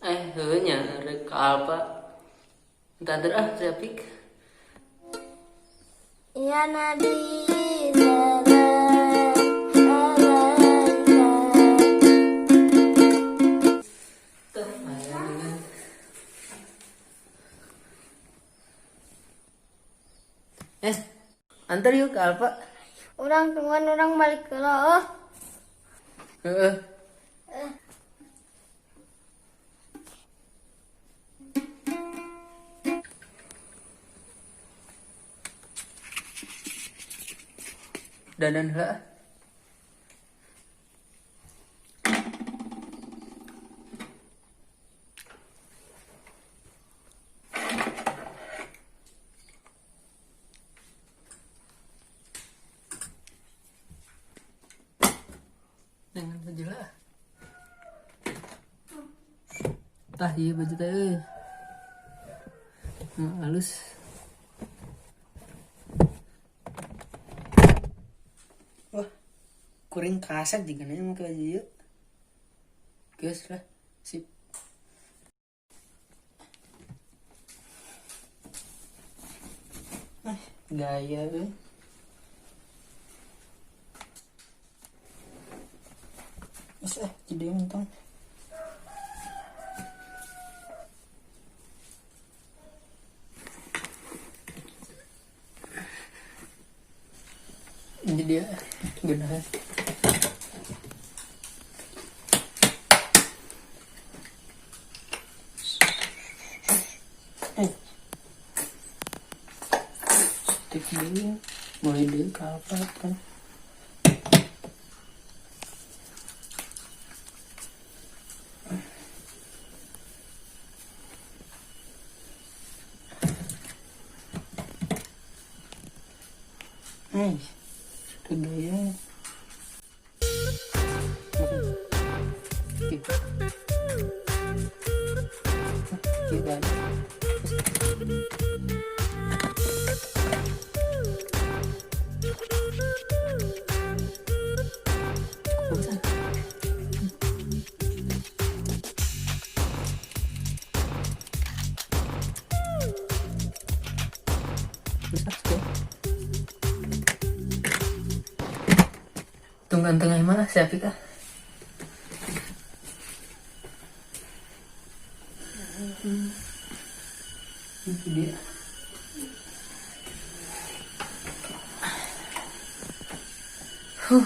Heuh nya rek ka Alfa. Entar ah si Apik. Ya Nabi salam alaika. Tuh, aya dengan. Antar yuk ke Alfa. Urang tungguan, urang balik ke lo. Heeh. Dandan heula. Dengan baju lah. Tah ieu baju teh euy. Halus. Wah, kuring kasar juga nanya make baju ieu. Geus lah, sip. Ah, gaya euy. Geus ah, jadi untung. Ini dia guna. Stick dulu, mulai dulu ke apa kan? Itu gaya. Oke, bagus ah. Bisa, oke. Tungguan tengah mana si Apik ah? Itu dia. Huh.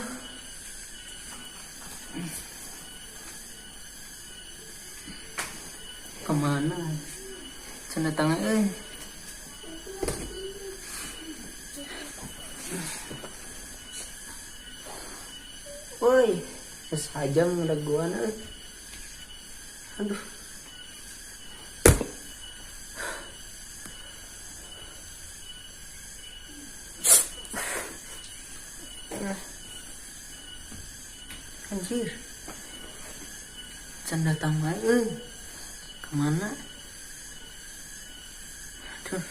Kemana? Tanda tangan euy. Woi, geus sajam dagoan euy. Aduh. Anjir. Can datang wae euy. Kemana? Aduh.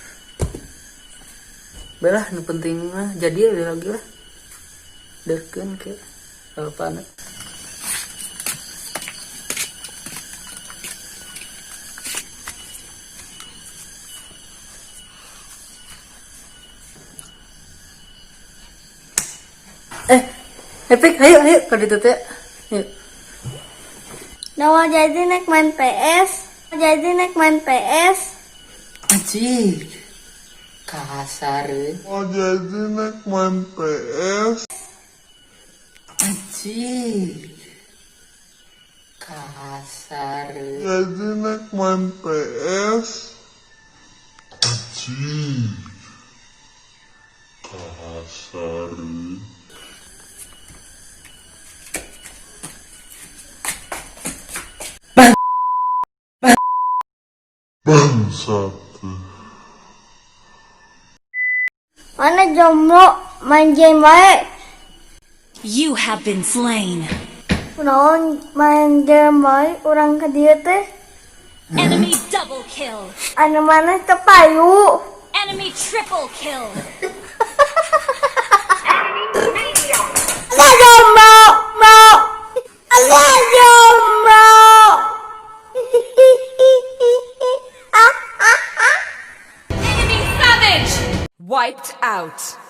Belah nu penting mah jadi lagi lah. Derkeun ke Alfana. Epik, ayo, ayo, ke ditu teh. Yuk. Nawa jadi naik main PS. Jadi naik main PS. Anjir. Kasar. Oh, jadi naik main PS. Anjir. Kasar. Jadi naik main PS. Anjir. Kasar. Bangsat. Mana jomblo main game wae. You have been slain. Kunaon main game wae urang ka dieu teh. Enemy double kill. Anu mana teu payu. Enemy triple kill. Enggak jomblo, mo. Enggak jomblo. Rampage! Wiped out.